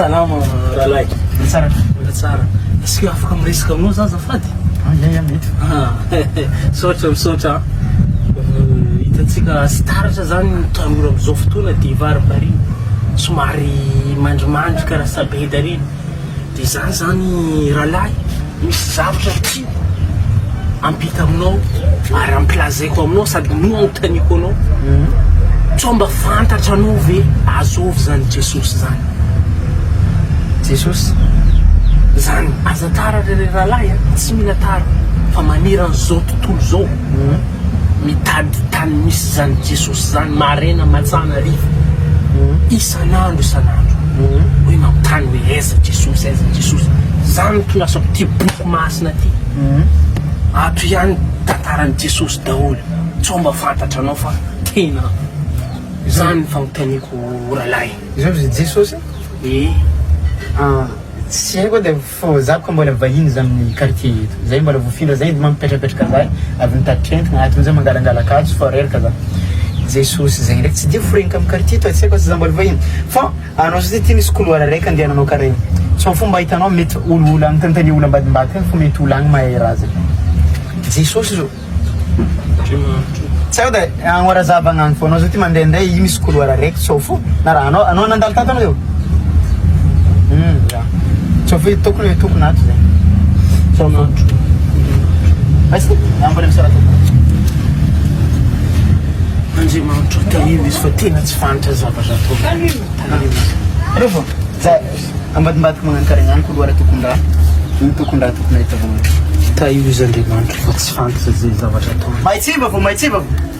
Salama rahalahy. Tsara. Mbola tsara. Est-ce que afaka miresaka aminao za azafady? Ah, ya, ya, mety. Ah, Misaotra, misaotra. Euh, Hitantsika sy taratra zany ny tanora amin'izao fotoana dia varimbariana. Somary mandrimandry karaha sabeda reny. Dia zany zany rahalahy, misy zavatra tiako ampita aminao ary ampilazaiko aminao sady no anontaniako anao. Sao mba fantatranao ve azovy zany Jesosy zany? Jesosy. Zany, aza tara ry rahalahy a, tsy mila tara fa maneran'izao tontolo izao mitady tany misy zany Jesosy zany maraina matsana hariva isan'andro isan'andro hoe manontany hoe aiza Jesosy aiza Jesosy zany no tondrasako ty boky masina ty ato ihany tantaran'i Jesosy daholo sao mba fantatranao fa tena zany ny fanontaniako rahalahy. Izao ry Jesosy e. Ah, tsy haiko de fô za koa mbola vahiny za amin'ny quartier eto. Zay mbola voafindra zay mampipetrapetraka za avy nitatitra entana ato amizay mangalangala ato fa reraka za. Jesosy zay ndraiky tsy de foregniko amin'ny quartier to tsy haiko asa za mbola vahiny. Fa anao zao ty misy couloir raiky andehananao karaha igny. Sao fomba hitanao mety olo olo agny olo ambadimbadika agny fô mety olo agny mahay raha zay. Jesosy zao. Tsy haiko de agnorazavagna agny fô anao zao ty mandehandeha io misy couloir araiky sao fo na raha anao anao nandalo tato anao teo? Hum ya sao fo tokony tokony ato zay sao fo Aiza mbola misy raha tokony Andriamanitra tahio izy fa tena tsy fantatra zavatra ataony. Tahio izy. Reo fô za Ambadimbadika magnano karaha izany couloir tokony-raha, iny tokony-raha tokony ahitavana. Tahio izy Andriamanitra fa tsy fantatra izay zavatra ataony. Mahitsiva vao mahitsiva vao.